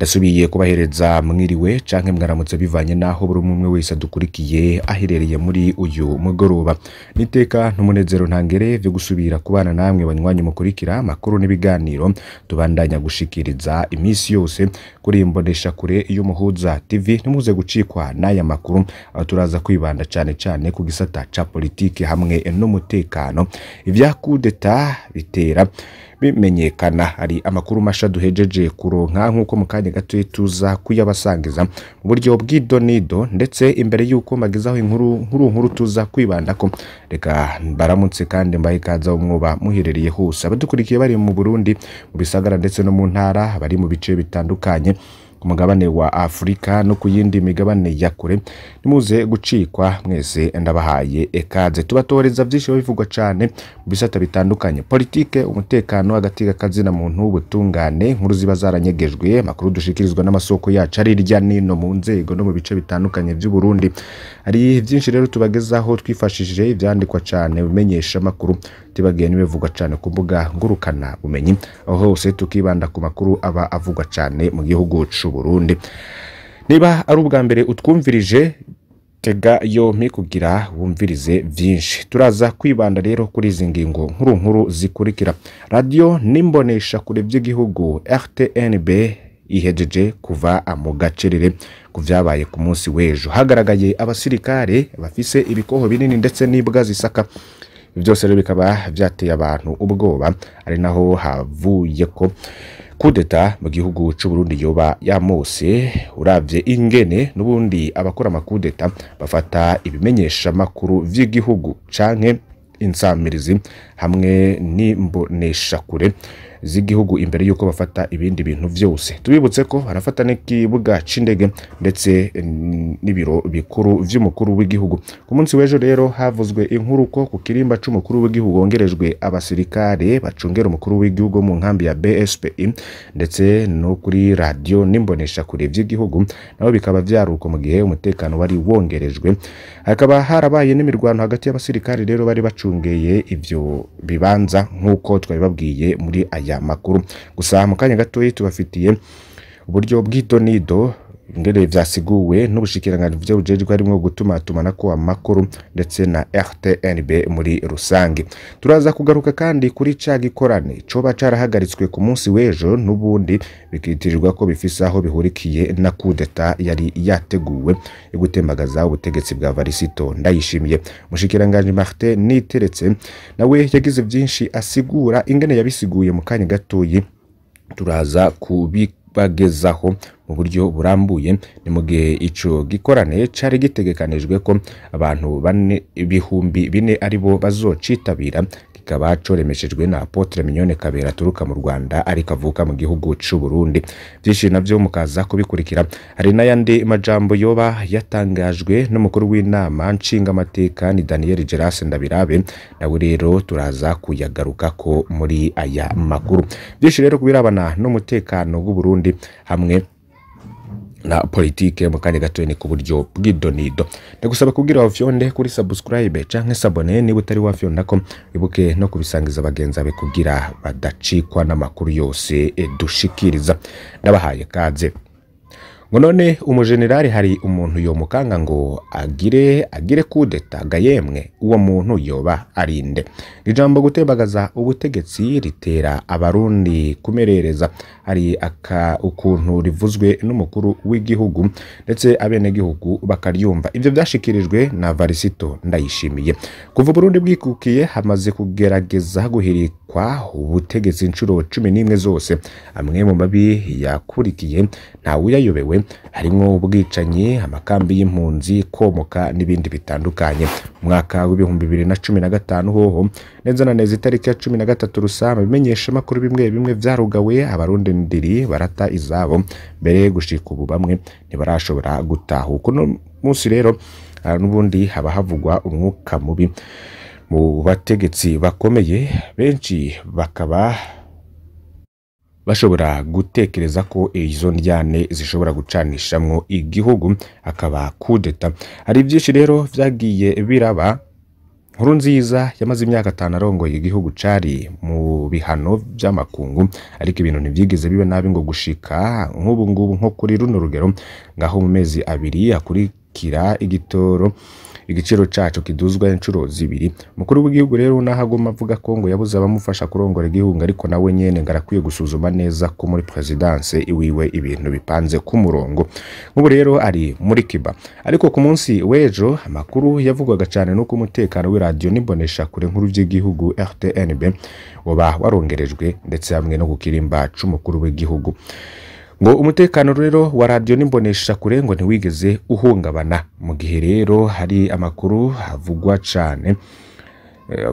Ndasubiye kubahereza mwiriwe canke mwaramutse bivanye naho buri umwe wese adukurikiye aherereye muri uyu mugoroba. Niteka n'umunezero ntangere vyo gusubira kubana namwe banywanyi mukurikira amakuru n'ibiganiro tubandanya gushikiriza imisi yose kuri imbonesha kure y'Umuhuza TV. Ntimuze gucikwa n'aya makuru aho turaza kwibanda cane cane ku gisata ca politike hamwe n'umutekano. Ivya kudeta bitera bimenyekana, hari amakuru masha duhejeje kuronka nkuko mu kanya gato tuza kuyabasangiza mu buryo bw'idonido, ndetse imbere yuko magezaho inkuru nkuru nkuru tuza kwibandako, reka baramutse kandi mbahe ikaze aho mwoba muherereye hose, abadukurikiye bari mu Burundi mu bisagara ndetse no mu ntara, bari mu bice bitandukanye ku mugabane wa Afrika no ku yindi migabane ya kure, nimuze gucikwa mwese ndabahaye ekaze. Tubatoreza vyinshi bivugwa cane mu bisata bitandukanye, politike, umutekano, agateka kazina muntu, ubutungane, inkuru ziba zaranyegejwe, amakuru dushikirizwa n'amasoko yacu ari hirya nino mu nzego no mu bice bitandukanye vy'u Burundi. Hari vyinshi rero tubagezaho twifashishije ivyandikwa cane bimenyesha amakuru, tibagiye n'ibivugwa cane ku mbuga ngurukana bumenyi, aho hose tukibanda ku makuru aba avugwa cane mu gihugu c'u Burundi. Niba ari ubwa mbere utwumvirije, tega yompi kugira wumvirize vyinshi. Turaza kwibanda rero kuri izi ngingo nkuru nkuru zikurikira. Radio n'imbonesha kure vy'igihugu RTNB ihejeje kuva mu gacerere ku vyabaye ku munsi w'ejo. Hagaragaye abasirikare bafise ibikoho binini ndetse n'ibwa zisaka. Byose rero bikaba vyateye abantu ubwoba, ari naho havuye ko kudeta mu gihugu c'u Burundi yoba yamose. Uravye ingene n'ubundi abakora amakudeta bafata ibimenyesha makuru vy'igihugu canke insamirizi hamwe n'imboneshakure z'igihugu imbere yuko bafata ibindi bintu vyose. Tubibutse ko barafata n'ikibuga c'indege ndetse n'ibiro bikuru vy'umukuru w'igihugu. Ku munsi w'ejo rero havuzwe inkuru ko ku kirimba c'umukuru w'igihugu hongerejwe abasirikare bacungera umukuru w'igihugu mu nkambi ya BSPI ndetse no kuri radio n'imboneshakure vy'igihugu, nabo bikaba vyaruko mu gihe umutekano wari wongerejwe. Hakaba harabaye n'imirwano hagati y'abasirikare rero bari bacungeye ivyo bibanza nkuko twabibabwiye muri aya makuru. Gusa mu kanya gatoyi tubafitiye uburyo bw'idonido ingene vyasiguwe n'ubushikiranganji bw'ivyo bujejwe harimwo gutumatumanako amakuru ndetse na RTNB muri rusange. Turaza kugaruka kandi kuri ca gikorane coba carahagaritswe ku munsi w'ejo n'ubundi bikitirirwa ko bifise aho bihurikiye na kudeta yari yateguwe yo gutembagaza ubutegetsi bwa Varisito Ndayishimiye. Umushikiranganji Martin Niteretse nawe yagize vyinshi asigura, ingene yabisiguye mu kanya gatoyi turaza kubibagezaho mu buryo burambuye. Ni mu gihe ico gikorane cari gitegekanijwe ko abantu bane 4000 aribo bazocitabira, kikaba coremeshejwe na Apotre Mignone Kabera aturuka mu Rwanda ariko avuka mu gihugu c'u Burundi. Vyinshi navyo mukaza kubikurikira. Hari n'ayandi majambo yoba yatangajwe n'umukuru w'inama nshingamateka ni Daniel Gerase Ndabirabe, nawe rero turaza kuyagarukako muri aya makuru. Vyinshi rero kubirabana n'umutekano w'u Burundi hamwe na politike mu kanya gato ni ku buryo bw'idonido. Ndagusaba kugira wafyonde kuri subscribe canke sabone niba utari wafyonda ko, ibuke no kubisangiza bagenzi bawe kugira badacikwa n'amakuru yose dushikiriza. Ndabahaye kaze. Ngo none umujenerali hari umuntu yomukanga ngo agire kudeta gayemwe, uwo muntu yoba arinde? Ijambo gutembagaza ubutegetsi ritera abarundi kumerereza. Hari aka ukuntu rivuzwe n'umukuru w'igihugu ndetse abenegihugu bakaryumva. Ivyo vyashikirijwe na Varisito Ndayishimiye. Kuva Burundi bwikukiye hamaze kugerageza guhirikwa ubutegetsi inshuro 11 zose. Amwe mu mabi yakurikiye ntawuyayobewe, harimwo ubwicanyi, amakambi y'impunzi, komoka n'ibindi bitandukanye. Umwaka w'ibihumbi 2015 hoho neza na neza itariki ya 13 Rusama bimenyesha makuru bimwe bimwe vyarugawe, abarundi ndiri barata izabo mbere gushika ubu bamwe ntibarashobora gutahuka. Uno munsi rero n'ubundi haba havugwa umwuka mubi mu bategetsi bakomeye, benshi bakaba bashobora gutekereza ko izo ndyane zishobora gucanishamwo igihugu akaba kudeta. Hari byinshi rero vyagiye biraba Nkurunziza yamaze imyaka 5 arongoye igihugu cari mu bihano vy'amakungu, ariko ibintu ntivyigeze bibe nabi ngo gushika nk'ubu ngubu nko kuri runo rugero, ngaho mu mezi abiri akurikira igitoro igiciro caco kiduzwa inshuro zibiri. Mukuru w'igihugu rero nahaguma avuga ko ngo yabuze abamufasha kurongora igihugu, ariko nawe nyene ngarakwiye gusuzuma neza ko muri presidence iwiwe ibintu bipanze ku murongo. Nk'ubu rero ari muri Kiba. Ariko ku munsi w'ejo amakuru yavugwaga cane nuko umutekano w'iradio n'imbonesha kure nkuru vy'igihugu RTNB woba warongerejwe, ndetse hamwe no kukirimba c'umukuru w'igihugu. Ngo umutekano rero wa radio n'imbonesha kure ngo ntiwigeze uhungabana. Mu gihe rero hari amakuru avugwa cane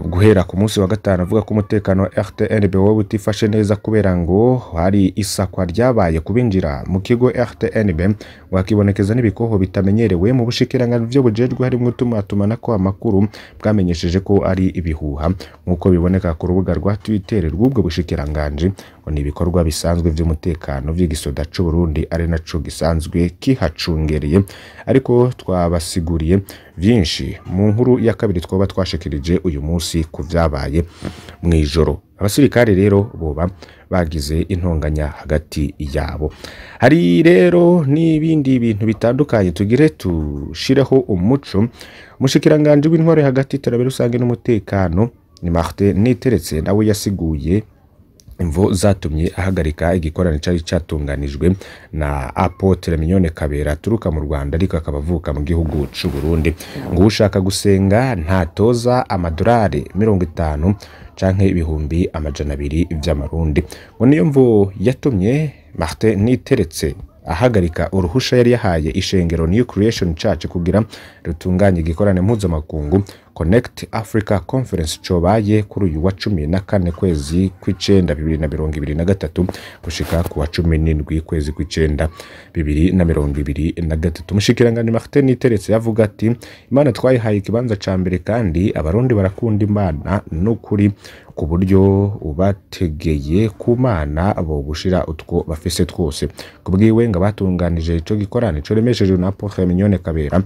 guhera ku munsi wa gatanu avuga ko umutekano wa RTNB woba utifashe neza kubera ngo hari isakwa ryabaye kubinjira mu kigo RTNB, wakibonekeza n'ibikoho bitamenyerewe mu bushikiranganji byo bujejwe harimo utumatumanako amakuru bwamenyesheje ko ari ibihuha, nk'uko biboneka ku rubuga rwa Twitter rw'ubwo bushikiranganji. Ngo ni ibikorwa bisanzwe vy'umutekano vy'igisoda c'u Burundi ari naco gisanzwe kihacungereye, ariko twabasiguriye vyinshi mu nkuru ya kabiri twoba twashikirije uyu munsi ku vyabaye mw'ijoro. Abasirikare rero boba bagize intonganya hagati yabo. Hari rero n'ibindi bintu bitandukanye tugire tushireho umuco. Umushikiranganji w'intwaro hagati iterambere rusange n'umutekano ni Martin Niteretse, nawe yasiguye imvo zatumye ahagarika igikorane cari catunganijwe na Apotre Mignone Kabera aturuka mu Rwanda ariko akaba avuka mu gihugu c'u Burundi. Ngo ushaka gusenga ntatoza amadolari 50 canke 200,000 vy'amarundi. Ngo niyo mvo yatumye Martin Niteretse ahagarika uruhusha yari yahaye ishengero New Creation Church kugira rutunganye igikorane mpuzamakungu Connect Africa Conference cobaye kuri uyu wa 14 kwezi kw'icenda 2023 gushika ku wa 17 kwezi kw'icenda 2023. Umushikiranganji Martin Niteretse yavuga ati Imana twayihaye ikibanza ca mbere kandi abarundi barakunda Imana n'ukuri, ku buryo ubategeye ku Mana bo gushira utwo bafise twose. Kubwiwe ngo abatunganije ico gikorane co remesheje na Apotre Mignone Kabera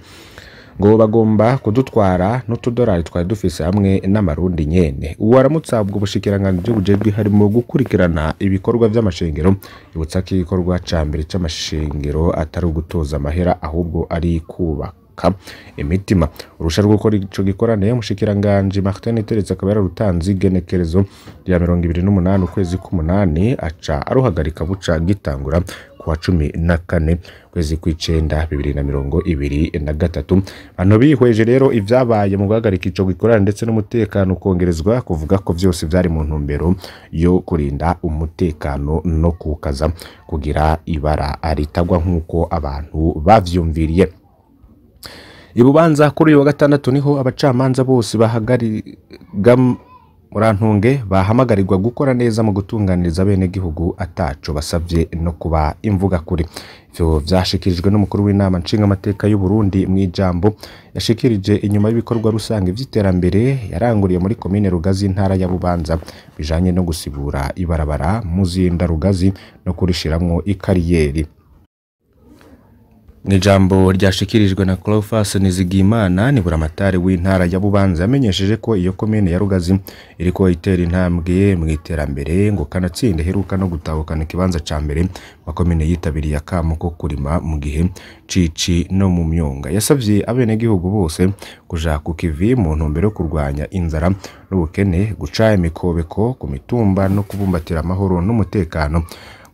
ngo bagomba kudutwara n'utudorari twari dufise hamwe n'amarundi nyene. Uwaramutse ubwo bushikiranganji bujejwe harimo gukurikirana ibikorwa vy'amashengero, ibutsa ko igikorwa ca mbere c'amashengero atari ugutoza amahera ahubwo ari kubaka imitima. Urusha rwo gukora ico gikorane umushikiranganji Martin Niteretse akaba yararutanze igenekerezo rya 28 ukwezi k'umunani, aca aruhagarika buca gitangura kuwa 14 kwezi kw'icenda 2023. Bantu bihweje rero ivyabaye mu guhagarika ico gikorane ndetse n'umutekano ukongerezwa, kuvuga ko vyose vyari mu ntumbero yo kurinda umutekano no kukaza kugira ibara ritagwa nk'uko abantu bavyumviriye. Ibubanza kuri uyu wa gatandatu niho abacamanza bose murantunge bahamagarirwa gukora neza mu gutunganiriza bene gihugu ataco basavye no kuba imvuga kuri. Ivyo vyashikirijwe n'umukuru w'inama nshingamateka y'u Burundi mw'ijambo yashikirije inyuma y'ibikorwa rusange vy'iterambere yaranguriye muri komine Rugazi intara ya Bubanza, bijanye no gusibura ibarabara Muzinda Rugazi no kurishiramwo ikariyeri. Mw'ijambo ryashikirijwe na Cleophas Nizigimana ni buramatari w'intara ya Bubanza, yamenyesheje ko iyo komine ya Rugazi iriko itera intambwe mu iterambere, ngo kanatsinda iheruka no gutahukana ikibanza ca mbere mu komine yitabiriye akamo ko kurima mu gihe cici no mu myonga. Yasavye abenegihugu bose kuja ku kivi mu ntumbero yo kurwanya inzara n'ubukene, guca imikobeko ku mitumba no kubumbatira amahoro n'umutekano.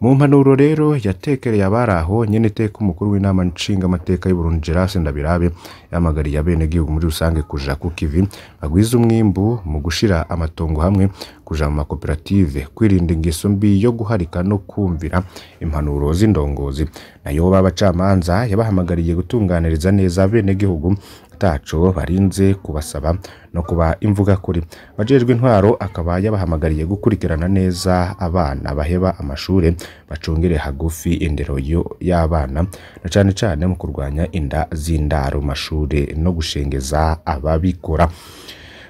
Mu mpanuro rero yatekereye abaraho nyene iteka umukuru w'inama nshingamateka y'u Burundi Gerard Ndabirabe yahamagariye abenegihugu muri rusange kuja ku kivi bagwiza umwimbu mu gushira amatongo hamwe, kuja mu makoperative, kwirinda ingeso mbi yo guharika no kumvira impanuro z'indongozi. Nayo b'abacamanza yabahamagariye gutunganiriza neza abenegihugu ataco barinze kubasaba no kuba imvuga kuri. Abajejwe intwaro akaba yabahamagariye gukurikirana neza abana baheba amashure, bacungere hagufi indero y'abana na cane cane mu kurwanya inda z'indaro mashure no gushengeza ababikora.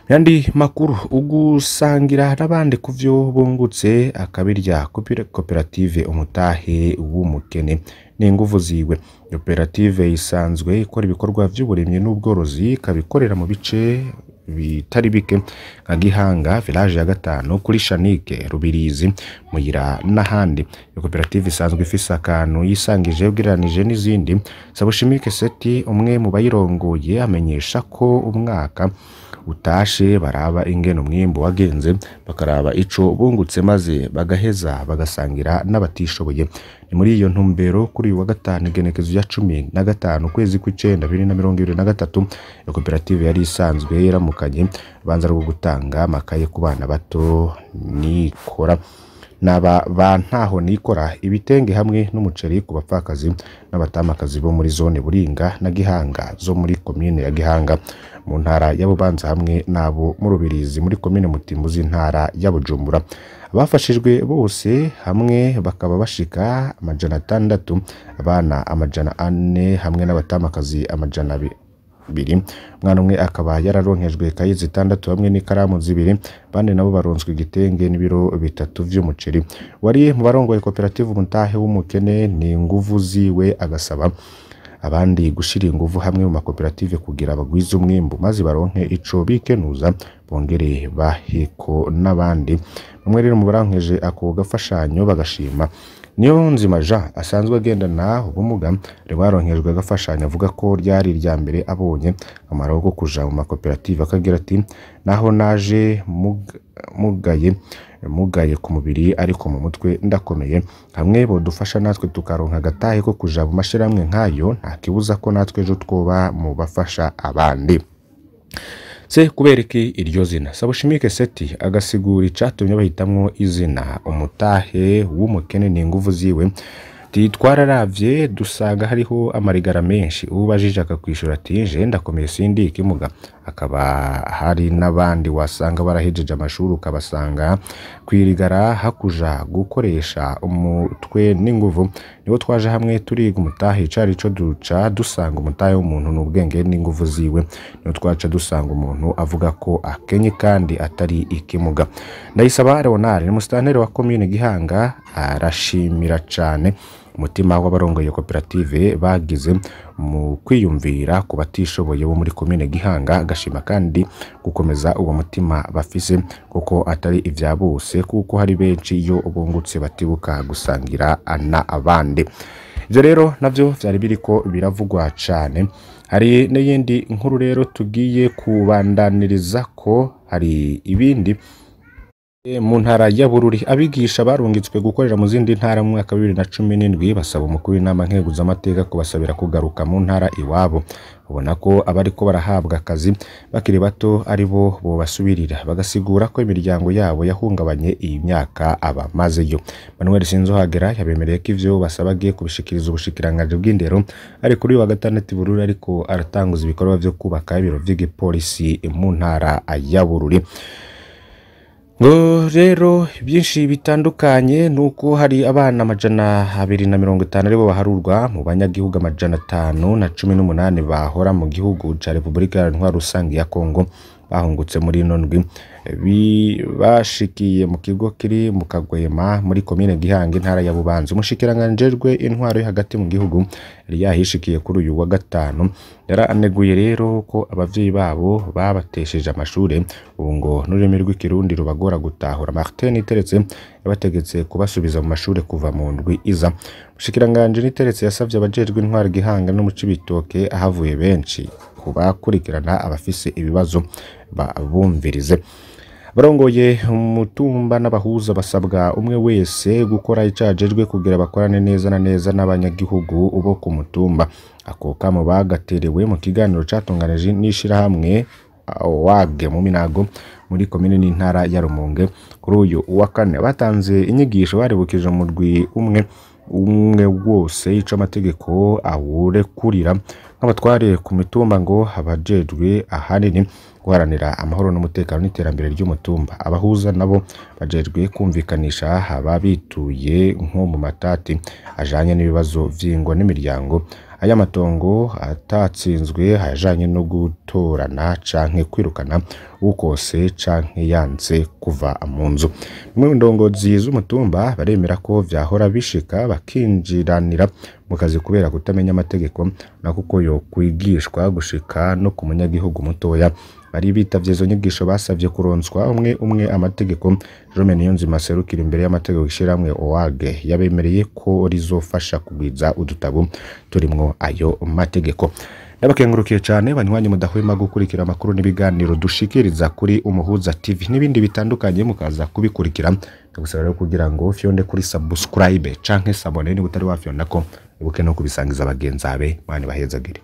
Yandi makuru ugusangira n'abandi kuvyo bungutse akabirya koperative umutahe w'umukene n'inguvu ziwe. Koperative isanzwe ikora ibikorwa vy'uburimyi n'ubworozi, ikabikorera mu bice bitari bike nka Gihanga, village ya gatanu, kuri Shanike, Rubirizi, Muyira n'ahandi. Iyo koperative isanzwe ifise akantu yisangije ugereranije n'izindi. Sabushimike Seti, umwe mu bayirongoye, amenyesha ko umwaka utashe baraba ingene umwimbu wagenze, bakaraba ico bungutse maze bagaheza bagasangira n'abatishoboye. Ni muri iyo ntumbero kuri uyu wa gatanu igenekezo ya 15 ukwezi kw'icenda 2023 iyo koperative yari isanzwe yaramukanye urubanza rwo gutanga amakaye ku bana bato nikora naba ba ntaho nikora, ibitenge hamwe n'umuceri ku bapfakazi n'abatamakazi bo muri zone Buringa na Gihanga zo muri komine ya Gihanga mu ntara ya Bubanza, hamwe n'abo mu Rubirizi muri komine Mutimbuzi intara ya Bujumbura. Abafashijwe bose hamwe bakaba bashika 600, abana 400 hamwe n'abatamakazi 200. Umwana umwe akaba yararonkejwe ikayi 6 hamwe n'ikaramu 2, bandi nabo baronswe igitenge n'ibiro 3 vy'umuceri. Wari mu barongoye koperative Umutahe w'umukene ni nguvu ziwe, agasaba abandi gushira inguvu hamwe mu makoperative kugira bagwize umwimbu maze baronke ico bikenuza bongere baheko n'abandi. Bamwe rero mu baronkeje ako gafashanyo bagashima Niyonzima Jean asanzwe agendana ubumuga baronkejwe agafashanyo, avuga ko ryari irya mbere abonye akamaro ko kuja mu makoperative, akagira ati naho naje mugaye ku mubiri ariko mu mutwe ndakomeye, hamwe bodufasha natwe tukaronka agatahe ko kuja mu mashirahamwe nkayo, nta kibuza ko natwe ejo twoba mu bafasha abandi. Se kubera iki iryo zina? Sabushimike Seti agasigura icatumye bahitamwo izina Umutahe w'umukene ni inguvu ziwe. Twararavye dusanga hariho amarigara menshi, ubajije akakwishura ati je ndakomeye sindi ikimuga. Akaba hari n'abandi wasanga barahejeje amashuri ukabasanga kwirigara hakuja gukoresha umutwe n'inguvu. Nibo twaje hamwe turiga umutahe icari ico duca dusanga umutahe w'umuntu n'ubwenge n'inguvu ziwe, niho twaca dusanga umuntu avuga ko akenye kandi atari ikimuga. Ndayisaba Leonard ni musitanteri wa komine Gihanga, arashimira cane umutima w'abarongoye koperative bagize mu kwiyumvira ku batishoboye bo muri komine Gihanga, agashima kandi gukomeza uwo mutima bafise kuko atari ivya bose, kuko hari benshi iyo bungutse batibuka gusangira na abandi. Ivyo rero navyo vyari biriko biravugwa cane. Hari n'iyindi nkuru rero tugiye kubandaniriza ko hari ibindi mu ntara ya Bururi. Abigisha barungitswe gukorera mu zindi ntara mu mwaka wa 2017 basaba umukuru w'inama nkenguzamateka kubasabira kugaruka mu ntara iwabo. Ubona ko abariko barahabwa akazi bakiri bato ari bo bobasubirira, bagasigura ko imiryango yabo yahungabanye iyi myaka abamazeyo. Manuel Sinzohagera yabemereye ko ivyo basabagiye kubishikiriza ubushikiranganji bw'indero, ari kuri wa gatandatu Bururi ariko aratanguza ibikorwa vyo kubaka ibiro vy'igipolisi mu ntara ya Bururi. Ngo rero byinshi bitandukanye nuko hari abana 250 aribo baharurwa mu banyagihugu 518 bahora mu gihugu ca Republika Iharanira Rusangi ya Kongo bahungutse muri ino ndwi, bashikiye mu kigo kiri mu Kagwema muri komine Gihanga intara ya Bubanza. Umushikiranganji ajejwe intwaro yo hagati mu gihugu yari yahishikiye kuri uyu wa gatanu, yaraneguye rero ko abavyeyi babo babatesheje amashure, ubu ngo n'ururimi rw'ikirundi rubagora gutahura. Martin Niteretse yabategetse kubasubiza mu mashure kuva mu ndwi iza. Umushikiranganji Niteretse yasavye abajejwe intwaro Gihanga no mu Cibitoke ahavuye benshi kubakurikirana abafise ibibazo babumvirize. Barongoye umutumba n'abahuza basabwa umwe wese gukora icajejwe kugira bakorane neza na neza n'abanyagihugu bo ku mutumba. Ako kamo bagaterewe mu kiganiro catunganije n'ishirahamwe wage mu Minago muri komine n'intara ya Rumonge kuri uyu wa kane. Batanze inyigisho baribukije umurwi umwe umwe wose ico amategeko awurekurira nk'abatware ku mitumba ngo abajejwe ahanini guharanira amahoro n'umutekano n'iterambere ry'umutumba. Abahuza nabo bajejwe kumvikanisha ababituye nko mu matati ajanye n'ibibazo vy'ingo n'imiryango, ay'amatongo atatsinzwe, ajanye no gutorana canke kwirukana ukose canke yanse kuva mu nzu. Bamwe mu ndongozi z'umutumba baremera ko vyahora bishika bakinjiranira mu kazi kubera kutamenya amategeko, na kuko yo kwigishwa gushika no ku munyagihugu mutoya. Bari bitavye izo nyigisho basavye kuronswa umwe umwe amategeko. Jerome Niyonzima aserukira imbere y'amategeko ishirahamwe OAG yabemereye ko rizofasha kugwiza udutabo turimwo ayo mategeko. Ndabakengurukiye cane banywanyi mudahwema gukurikira amakuru n'ibiganiro dushikiriza kuri Umuhuza TV n'ibindi bitandukanye, mukaza kubikurikira. Ndagusaba rero kugira ngo fyonde kuri subscribe canke s'abonner niba utari wafyondako, ibuke no kubisangiza bagenzi bawe. Mani bahezagire.